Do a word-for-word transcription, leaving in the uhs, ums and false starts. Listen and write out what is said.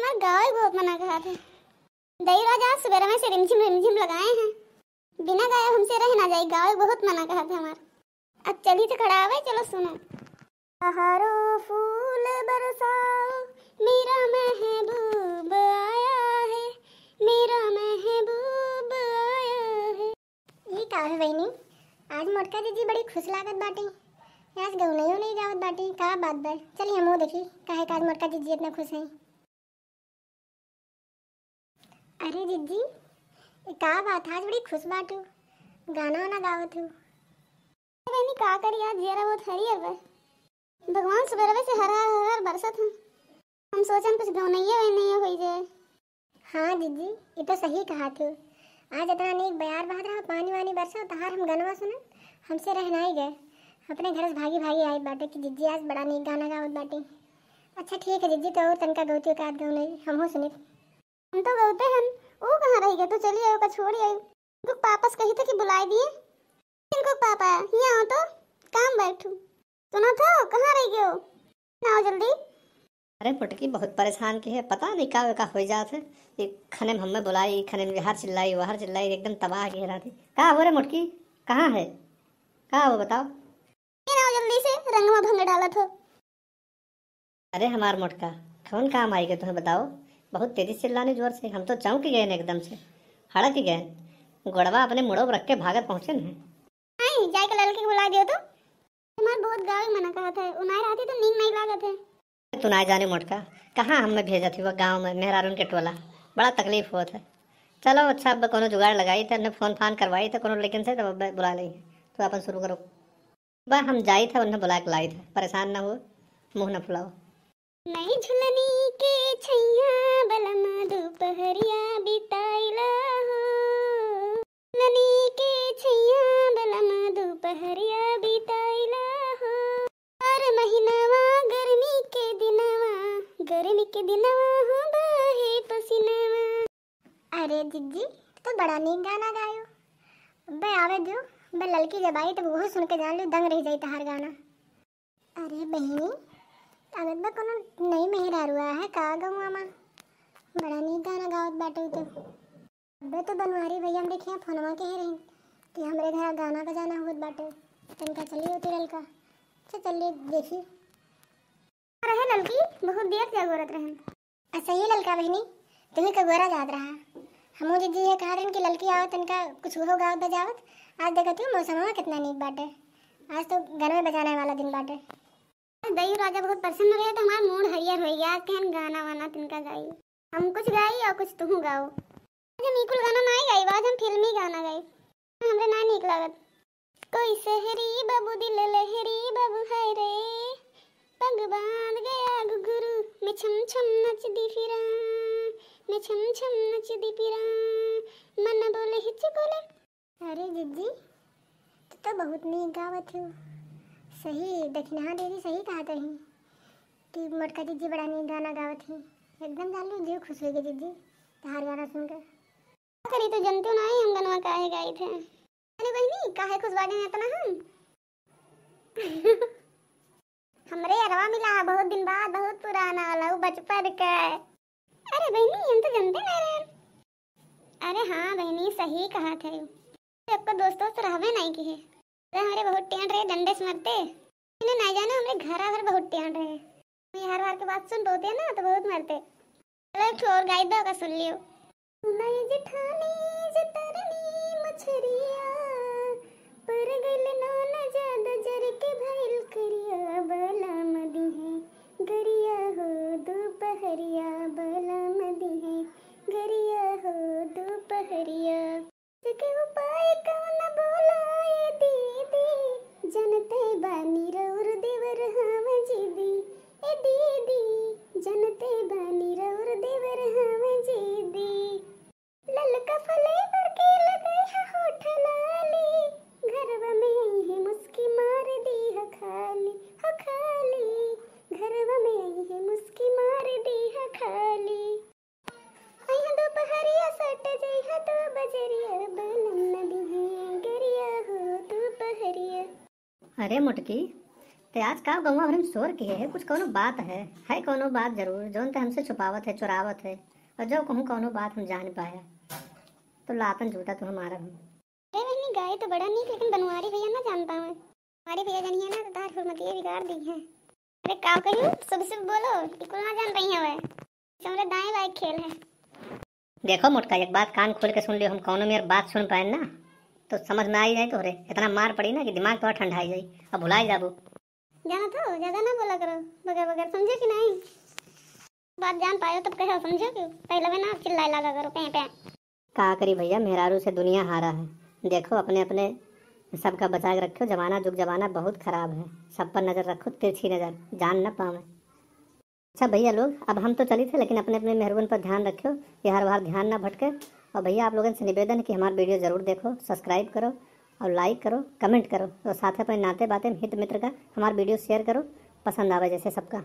और गावे बहुत मना कहा थे। दई राजा आज सुबेरे में से रिमझिम रिमझिम लगाए हैं, बिना गाए हमसे रह ना जाए, गावे बहुत मना कहा थे हमार। अब चली तो खड़ा आवे, चलो सुनो। बहारो फूल बरसाओ, मेरा महबूब आया है, मेरा महबूब आया है। ई का है बहिनी, आज मोटका जिज्जी बड़ी खुश लागत बाटी। आज गौनई नहीं गावत बाटी, का बात बा? चली हमहू देखी काहे का आज मोटका जिज्जी इतना खुश है। अरे जिज्जी, ई का बात, आज बड़ी खुश बाटू, गाना वाना गावत हूँ। बहिनी का करी, आज जियरा बहुत हरियर बा। भगवान सुबेरवे से हर हर हर हर बरसत हैं। हम सोचन कुछ गौनैया वैनैया होई जाए। हाँ जिज्जी, ये तो सही कहा थू। आज इतना नीक बयार बहत रहा, पानी वानी बरसा, तहार हम गनवा सुनन, हमसे रह नाई गए। अपने घर से भागी भागी आई बाटे कि जिज्जी आज बड़ा नीक गाना गावत बाटे। अच्छा ठीक है जिज्जी, तो और तनका गौती का गौनई हमहू सुनित। हम तो गौते हन, ऊ कहाँ रह गए? तू चली आयो का छोड़ी आयो। इनको पापा से कही थे कि बुलाई दिए। इनको पापा, यहाँ आओ तो, काम बैठू। सुनो तो, कहाँ रह गए हो? ना आओ जल्दी। अरे पुटकी बहुत परेशान की है, पता नहीं का का हो जात है। ये खने में हमें बुलाई, खने में यहाँ चिल्लाई, वहाँ चिल्लाई, एकदम तबाह की है रात। का हो रे मोटकी, कहाँ है, का हो बताओ? ये ना आओ जल्दी से, रंग में भंग डालत हो। अरे हमार मोटका, कौन काम आई के तुम्हें बताओ? बहुत तेजी से चिल्लाने जोर से, हम तो चौंक गए न एकदम से, हड़क गए। गोड़वा अपने मुड़ो पर रख के भागत पहुँचे न। आई, जाए के ललकी के बुला दियो तो। हमार बहुत गाँव में मना कहत है, उनाई रहती तो नीक नहीं लागत है। तू ना जाने मोटका, कहाँ हमें भेजत हुआ गाँव में मेहरारून के टोला, बड़ा तकलीफ होत है। चलो अच्छा, अब कोनो जुगाड़ लगाई थे, उन्हें फोन फान करवाई थे कोनो लेकिन से, तब अब बुला ली। तो अपन शुरू करो। बा हम जाई थे, उन्हें बुला के लाई थे, परेशान ना हो, मुँह ना फुलाओ। नई झुलनी के छैया बलम दोपहरिया बिताइला हो, ननी के छैया बलम दोपहरिया बिताइला हो, हर महीनवा गर्मी के दिनवा, गर्मी के दिनवा हो बहे पसीनवा। अरे जिज्जी, तो बड़ा नीक गाना गायो। बे आवे दो, बे ललकी जब आई तब वहू सुन के जान लो दंग रह जाई तहार गाना। अरे बहिनी, लागत बा कोनो नई मेहरारू आया है का गौवा मा? बड़ा नीक गाना गावत बाटे उ तो। अबे तो बनवारी भैया हमरे खिया फोनवा के ही रही कि हमरे घर गाना बजाना होत बाटे, तनका चली होती ललका। अच्छा चलिए देखी। रहे ललकी, बहुत देर से अगोरत रहन। अच्छा ये ललका बहिनी, तुम्ही कगोरा जात रहा। हमू जिज्जी ये कहा रहन कि ललकी आओ तनका कुछ हो गावत बजावत। आज देखत हूँ मौसमवा कितना नीक बाटे, आज तो गनवे बजाने वाला दिन बाटे। दई राजा बहुत प्रसन्न रहे तो हमार मूड हरियर हो गया। आज कहन गाना वाना तिनका गाई, हम कुछ गाई और कुछ तुहू गाओ। आज हम ई कुल गाना नाई गाई, आज हम फिल्मी गाना गाई, हमरे ना नीक लागत। कोई सहरी बाबू दिल लहरी बाबू हाय रे, पग बांध गया घुघरू, मैं छम छम नचदी फिरा, मैं छम छम नचदी फिरा, मन बोले हिचकोले। अरे जिज्जी, तू तो बहुत नीक गावत हो। सही, दखिनहा देवी सही कहत रही कि मोटका जिज्जी बड़ा नीक गाना गावत ही। एकदम जान लो, जीव खुश हो गया जिज्जी, तहार गाना सुन के। का करी, तो जनते ना ही हम गनवा काहे गाई थे। अरे बहिनी, काहे खुश बाटे इतना हम? हमरे अरवा मिला है बहुत दिन बाद, बहुत पुराना वाला, वो बचपन का। अरे बहिनी, हम तो जनते नहीं रहे। अरे हाँ बहिनी, सही कहा थे, आपको दोस्तों से रहवे नहीं की है। अरे हमरे बहुत टेंट रहे, डंडे से मरते। इन्हें नहीं जाने, हमरे घर आवर बहुत टेंट रहे। ये हर बार के बात सुन बहुते ना, तो बहुत मरते। चलो, एक ठो और गाई दो, का सुन लियो। नई जेठानी जे तरनी मछरिया, पर गइल नौन जादा जर के भइल करिया, बलम दिहे गरिया हो दोपहरिया, बलम दिहे गरिया हो दोपहरिया। के उपाय कौन बोला ए दीदी, जनते बानी रौर देवर हम जीदी। ए दीदी, जनते बानी रौर देवर हम जीदी। ललका flavor के लगई है होठ लाली, घरवा में आई है मुस्की मार दी है खाली, हो खाली। घरवा में आई है मुस्की मार दी है खाली। आई है दोपहरिया सट जई है दो बजरिया, बलम नदी है गरिया हो दोपहरिया। अरे मोटकी, आज का गौवा भर में शोर किहे है, कुछ कौनो बात है, है कौनो बात जरूर, जौन ते हमसे छुपावत है, चुरावत है, और जो कहूँ कौनो बात हम जान पाया, तो लातन जूता तुह मारब हम। अरे बहनी, गाय तो बड़ा नीक, लेकिन बनवारी भैया ना जान पावे। बनवारी भैया जानिए ना, तो तार हुरमतिया बिगाड़ दी है। अरे का कहियो, शुभ शुभ बोलो, ई कुल ना जान रही हवे। हमरे दाएं बाएं खेल है। देखो मोटका, एक बात कान खोल के सुन लियो, हम कौनो मेर बात सुन पाए ना, तो समझ में आई जाए तोहरे, इतना मार पड़ी ना कि दिमाग तोहरा ठंडा आई जाई, अब भुलाई जाबू। जाना तो ज्यादा ना बोला करो, बगर बगर, समझे कि नहीं? बात जान पायो तब कहो, समझो कि पहले भी ना चिल्लाए लागा करो, पे पे। का करी भैया, मेहरारू से दुनिया हारा है। देखो, अपने अपने सबका बचा के रखो, जमाना जुग जमाना बहुत खराब है, सब पर नजर रखो, तिरछी नजर, जान न पावे। अच्छा भैया लोग, अब हम तो चली थे, लेकिन अपने अपने मेहरुअन पर ध्यान रखो, ये हर बार ध्यान ना भटके। और भैया, आप लोगन से निवेदन है कि हमार वीडियो जरूर देखो, सब्सक्राइब करो और लाइक करो, कमेंट करो, और साथ अपने नाते बाते हित मित्र का हमार वीडियो शेयर करो, पसंद आवे जैसे सबका।